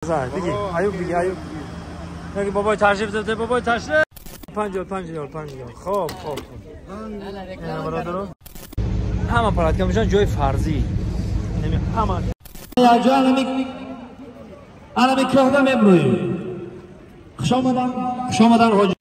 بگی ایوب بگی ایوب بگی بابای تشریف داده بابای تشریف 55 ریال 5 ریال. خب خب خب همه پراتکا میشن جای فرضی همه جا الان کهده میبرویم. خوش آمدن خوش آمدن حاجی.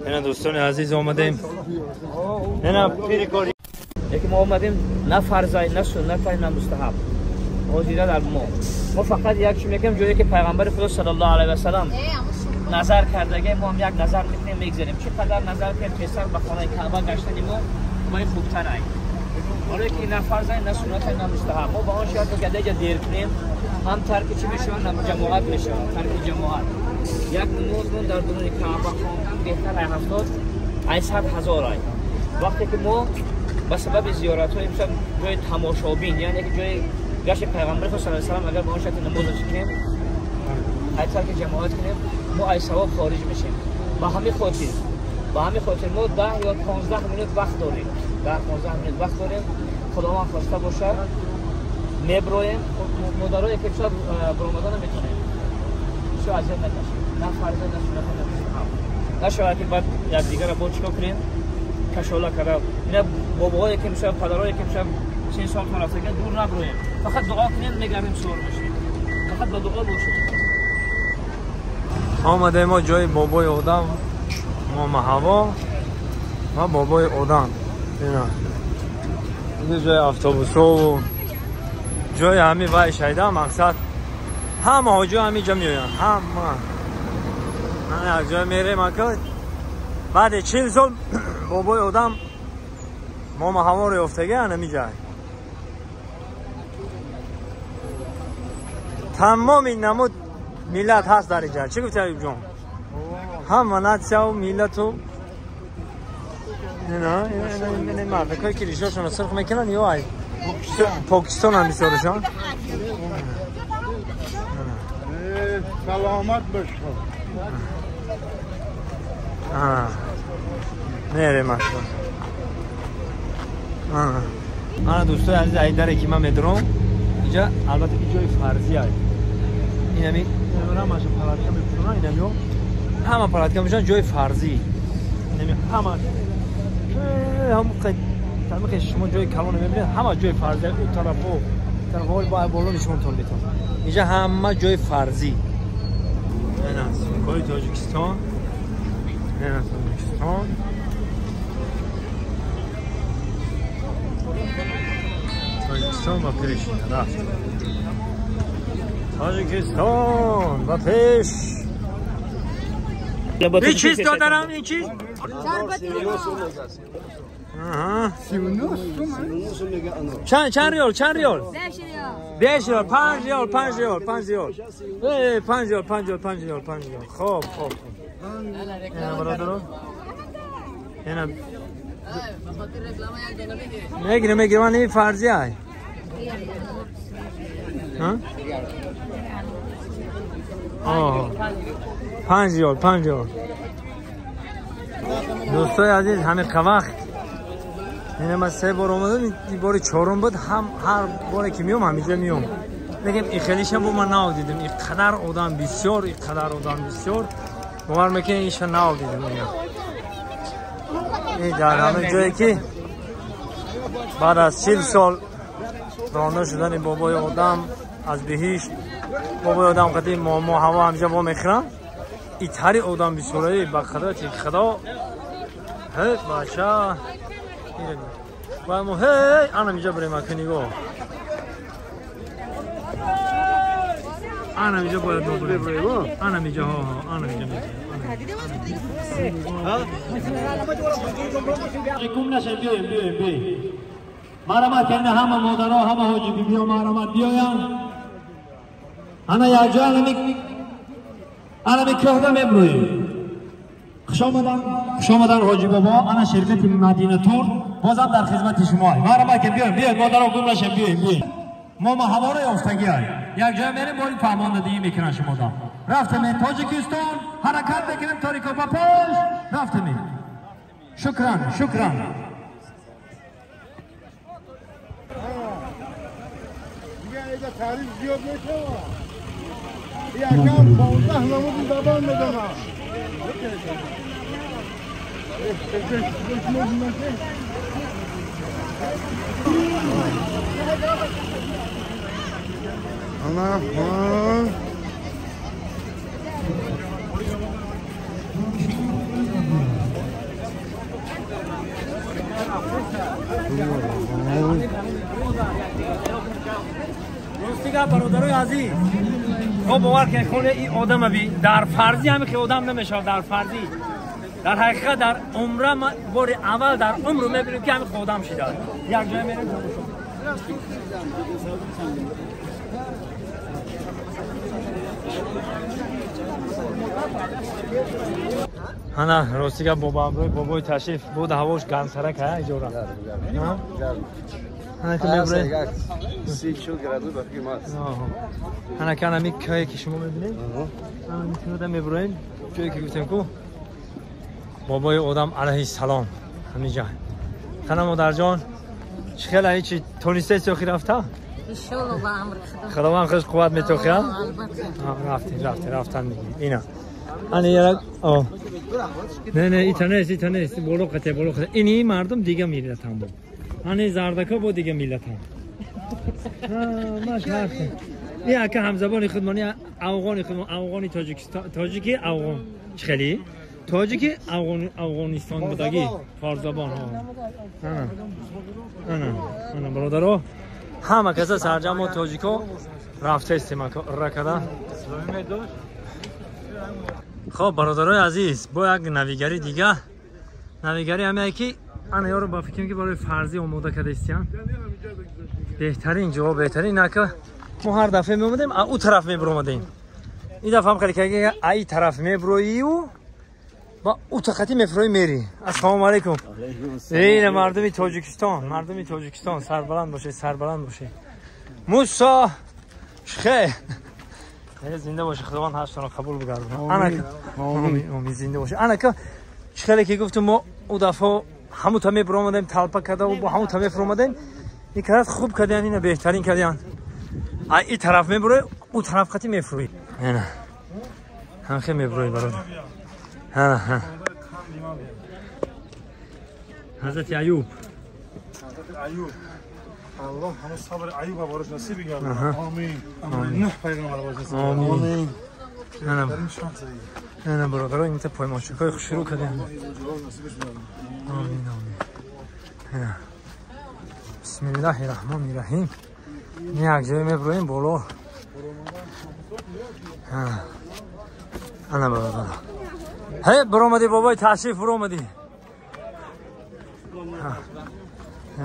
اینا دوستان عزیز آمدیم اینا پیر کاری یکی ما آمدیم نه فرضی نه سنت نه مستحب حاضر در ما فقط یک چی میگم جایی که پیغمبر خدا صلی الله علیه و سلام نظر کرده ما هم یک نظر میکنیم میگذاریم. چقدر نظر که پسر به خانه کعبه گشتن ما این خوبتر است. حالا که نه فرض نه سنت نه مستحب ما با آن شرط که دیگه دیر کنیم هم ترک چی میشه هم جماعت میشه ترک جماعت. یک نماز در درون کعبه خواندن بهتر از 70 800,000 است. وقتی که ما به سبب زیارت های مثلا جای تماشابین یعنی که جای گشت پیغمبر خدا صلی الله علیه و سلم اگر با آن شرط نماز کنیم ترک جماعت کنیم ما از ثواب خارج میشیم. به همین خاطر ما 10 یا 15 minute وقت داریم. 10 15 minute وقت داریم. خداوند خواسته باشه میبرویم. مادرای که شاید برآمدن نمیتونیم. شو اذیت نکشیم. نه فرض نه سنت نه مستحب. نشود که بعد یک دیگر را با چیکار کنیم؟ کشاله کرده. اینا باباهایی که میشه پدرایی که میشه 30 سال تا رفته دور نبرویم. فقط دعا کنیم میگردیم سوار میشیم. فقط با دعا باشیم. آمده ما جای بابای آدم ماما هوا و بابای آدم اینا اینجا جای اتوبوس و جای همه وای شایده مقصد همه حاجی همینجا میآیند همه من یک جای میریم اکا بعد 40 سال بابای آدم ماما هوا رو یافتگی هنمی جای تمام این نمود ملت هست در اینجا. چی گفتی ایوب جان؟ همه ناتسیا و ملت و نه نه مردکایی که ریشاشون رو سرخ میکنن یا ای پاکستان هم میسارشان. سلامت باش. میریم اصلا. انا دوستای عزیز ای دره که من میدرم اینجا البته که جای فرضی است. اینمی همش پلاتکا میپوشونن اینمی همه پلاتکا میشن جای فرضی اینمی همه هم که شما جای کلان میبینید همه جای فرضی اون طرفو طرفای با بالا نشونتون میتون اینجا همه جای فرضی. این سمکای تاجیکستان این تاجیکستان تاجیکستان و پیش رفت تاجیکستان و پیش. این چیز دادرم این چیز؟ چند ریال چند ریال؟ 10 ریال 5 ریال 5 ریال 5 ریال 5 ریال 5 ریال 5 ریال 5 ریال. خب خب برادران اینا میگیره میگیره من این فرضی های ها؟ آه 5 ریال 5 ریال. دوستای عزیز همه وقت اینه من 3 بار اومدم این بار چهارم بود. هم هر بار که میام همینجا میام میگم این خیلیش هم من نادیدم اینقدر آدم بسیار اینقدر آدم بسیار باور میکنی اینش نادیدم. این در همه جایی که بعد از 40 سال رانده شدن بابای آدم از بهشت بابای آدم قدیم ما هوا همجا با میخرم ایتری آدم بسیاری با خدا چی خدا هی بچه و ما هی انا اینجا بریم اکنی گو انا اینجا باید بریم انا اینجا ها انا اینجا کم نشه بیایم بیایم بیایم مرحمت کنه همه مادرها همه حاجی بی بیا مرحمت بیاین. انا یک جا الان کهده میبرویم. خوش آمدن خوش آمدن حاجی بابا. انا شرکت مدینه تور بازم در خدمت شما. مرحمت کنه بیایم بیایم مادرها گم نشه بیایم بیایم. ما هوا رو یافتگی های یک جا میریم باید فرماندهی میکنن شما دام. رفتیم تاجیکستان حرکت میکنیم تاریکا با پاش رفتیم. شکران شکران. دیگه تعریف زیاد نشه. Якам 15 намуди забон медонам. Ростига бародарои азиз, хоб бовар кунед, хоне ин одама би дар фарзӣ ҳаме ки одам намешавад дар фарзӣ. Дар ҳақиқат дар умра бори аввал дар умру мебинем ки ҳаме одам шидааст. Як ҷое мерем тамошо. Ана ростига бобои ташриф буд, ҳавош гармсарак ҳа иҷора. Ана ки мебурем 30 градус ба фикр маст. Ана ки ана ми кӯе ки шумо мебинед, ана ми кӯда мебуроем, ҷое ки гуфтем ку бобои одам алайҳиссалом ҳамиҷа. Хана модарҷон, чӣ хела ҳечи тонистаи сёхи рафта? Иншоалло ба амри Худо. Худованд хуш қувват метохия? Албатта. Рафтем, рафтем, рафтан мегирем. Ина. Ана яра о. Не, не, ита нест, ита нест. Боло қате, боло қате. Ини мардум дига миллатан бо. Ани зардака бо дига миллатан. Маш ҳаст. И ака ҳамзабони худмон, афғони худмон, афғони Тоҷикистон, тоҷики афғон. Чӣ хели? Тоҷики Афғонистон будагӣ, форсзабон. Ана. Ана, ана бародаро, ҳама каса сарҷамъ тоҷико рафта истем ракада. Хоб бародарои азиз, бо як навигари дига. Навигари ҳамае ки ана ёро ба фикрам ки барои фарзӣ омода карда истиян. Беҳтарин ҷо, беҳтарин нака. Мо ҳар дафъа меомадем, а ӯ тараф мебуромадем. Ин дафъа ҳам хеле ки ай тараф мебуроию ба ӯ тақати мефурои мери. Ассалому алайкум. Ина мардуми Тоҷикистон, мардуми Тоҷикистон, сарбаланд бошед, сарбаланд бошед. Мусо шхе. Зинда бошед, Худованд ҳаштонро қабул бигардонад. Анака, омин, омин, зинда бошед. Анака, чӣ хеле ки гуфтем мо ӯ дафъа ҳамун та мебуромадем, талпа карда бо ҳамун та мефуромадем. Ин карат хуб кардиян, ина беҳтарин кардиян. Ай ин тараф мебурои, ӯ тараф қати мефурои. Ана. Ҳамхе мебурои бародар. Ҳа, Ҳазрати Аюб. Ҳазрати Аюб. Аллоҳ ҳама сабри Аюба барош насиб бигардонад. Омин. Нӯҳ пайғамбар барош насиб. Омин. Ана бародаро, ин та поймончакҳои хушрӯ кардем. Омин, омин. Бисмиллаҳи раҳмони раҳим. Як ҷое мебуроем боло. Ана бародаро. Ҳе, буромадӣ бобои ташриф, буромадӣ.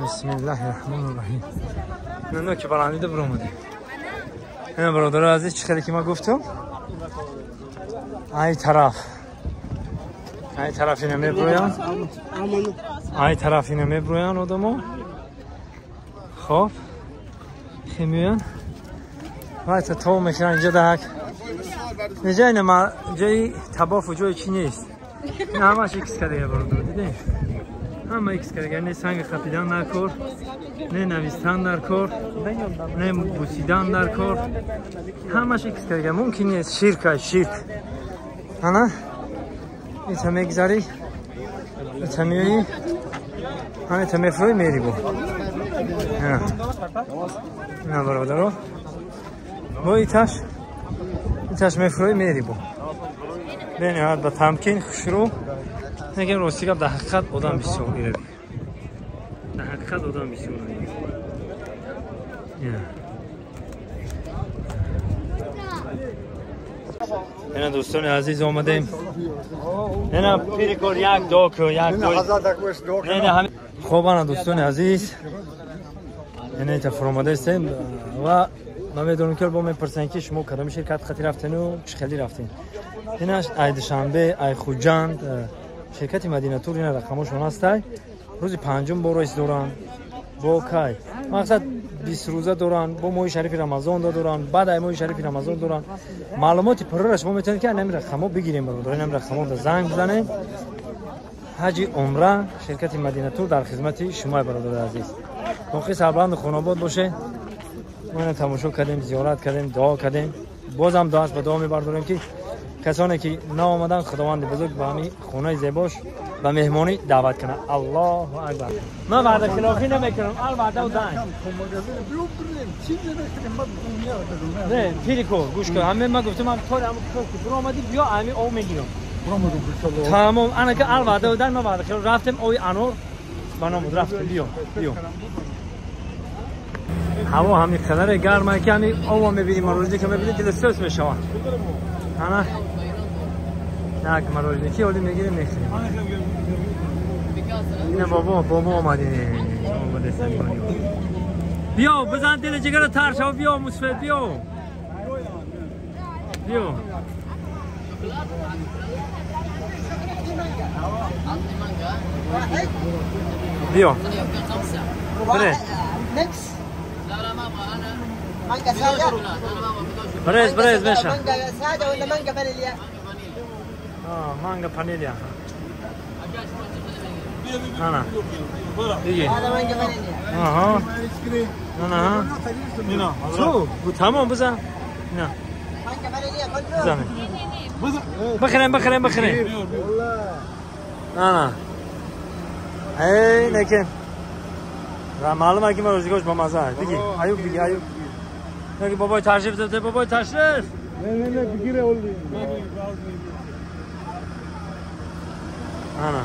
Бисмиллаҳи раҳмони раҳим. Нано ки баландида буромадӣ. Ана бародарои азиз, чӣ хеле ки ман гуфтам, ай тараф. Ай тараф ина мебуроянд. Ай тараф ина мебуроянд одамо. Хоб. Хемиён. Вай та то мекунанд инҷа даҳак. Инҷа ина ҷои табофу ҷои чӣ нест. Ин ҳамаш икс кардага бародар, дидем? Ҳама икс кардага, не санг қапидан дар кор, не навистан дар кор, не бусидан дар кор. Ҳамаш икс кардага, мумкин нест, ширк ай, ширк. Ана ита мегзарӣ, ита меоӣ, ана ита мефурӯӣ, мери бо. На бародаро, бо иташ, иташ мефурӯӣ, мери бо. Бениҳоят ба тамкин, хушрӯ. Мегем рости гап, дар ҳақиқат одам бисёр ираби. Дар ҳақиқат одам бисёр. Ина дӯстони азиз омадем. Ина пирикор як дуо кун, як дуо. Хоб ана дӯстони азиз, ина ита фуромадаистем ва ман медонам ки бо мепурсанд ки шумо кадоми ширкат қати рафтену чӣ хеле рафтен. Инаш ай Душанбе, ай Хуҷанд, ширкати Мадинатур, ина рақамошон ҳастай. Рӯзи панҷум бо рейс доранд, бо кай мақсад 20 рӯза доранд, бо моҳи шарифи Рамазон доранд, баъд ай моҳи шарифи Рамазон доранд. Маълумоти пурра шумо метавонед ки ин рақамҳо бигирем, бародар, ин рақамҳо занг бизанед. Ҳаҷи умра, ширкати Мадинатур дар хизмати шумо, бародари азиз. Боқӣ сарбаланду хонобод бошед. Мо ина тамошо кардем, зиёрат кардем, дуо кардем. بازم دست به دعا میبرداریم که کسانی که نامدن خداوند بزرگ به همین خونه زیباش و مهمانی دعوت کنه. الله اکبر. من وعده خلافی نمیکنم. ال وعده و دن. نه پیریکو گوش کن. همه من گفتم من تا همون که برآمدی بیا همین آب میگیرم. تمام. انا که ال وعده و دن من وعده خلاف رفتم آی انور بنام رفتم بیا بیا. هوا همین قدر گرمه که همین آب میبینیم مروزی که میبینید دل سوز میشه. انا یک مروزی که ولی میگیریم میخریم. اینه بابا بابا آمدی. بیا بزن دل جگر تر شو بیا مصفد بیا بیا. بیا بره مانجا ساده. برز برز بشه. مانجا ساده ولا مانجا فانيليا؟ مانجا فانيليا. انا دیگه هذا مانجا فانيليا. آها نه نه شو تمام بزن. نه مانجا فانيليا بزن بخرين بخرين بخرين. نه ای نکن معلومه که مروزیکاش با مزه است دیگه. ایوب دیگه ایوب. نگی بابای تشریف داده بابای تشریف. نه نه نه بگیره اولی. انا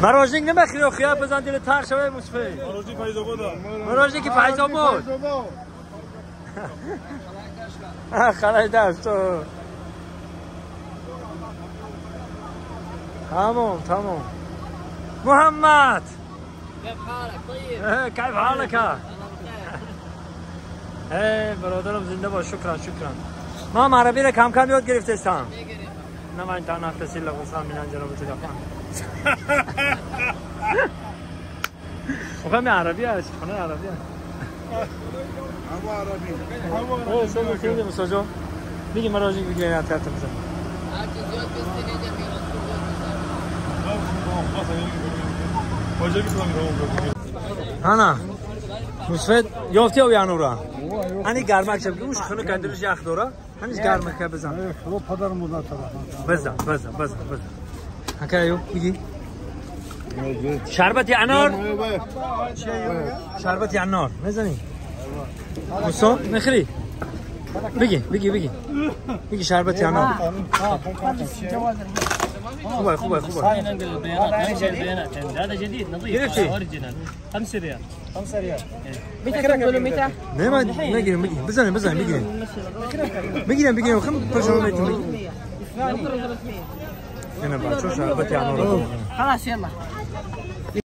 مراجع نمیخری و خیال بزن دل تر شوه مصفی. مراجع فیض آباد. مراجع که فیض آباد. خلای دست تو. تمام تمام. محمد كيف حالك؟ طيب كيف حالك؟ ای برادرم زنده باش. شکرا شکرا. ما عربی را کم کم یاد گرفتستم. نه من تا نختصی لغوصم میلان جناب تلفن. آخه عربی است، خانه عربی است. همه عربی. همه عربی. موسی جان میگی مراجع بگیرین اطلاعات بزن. انا مصفد یافتی او یانورا. انی گرمک شب اوش خونه کندرش یخ داره. هنوز گرمک بزن. خدا پدر مادر طرف. بزن بزن بزن بزن. هکایو بگی. شربت انار. شربت انار میزنی؟ موسی میخری؟ بگی بگی بگی. بگی شربت انار. خوبه خوبه خوبه. البيانات هذا جديد نظيف اوريجينال 5 ريال 5 ريال. متى تقولوا متى؟ نه ما نگیریم بگیریم بزنیم بزنیم بگیریم بگیریم بگیریم خم پرشون میتونیم. انا بچه‌ها شربت انار خلاص يلا.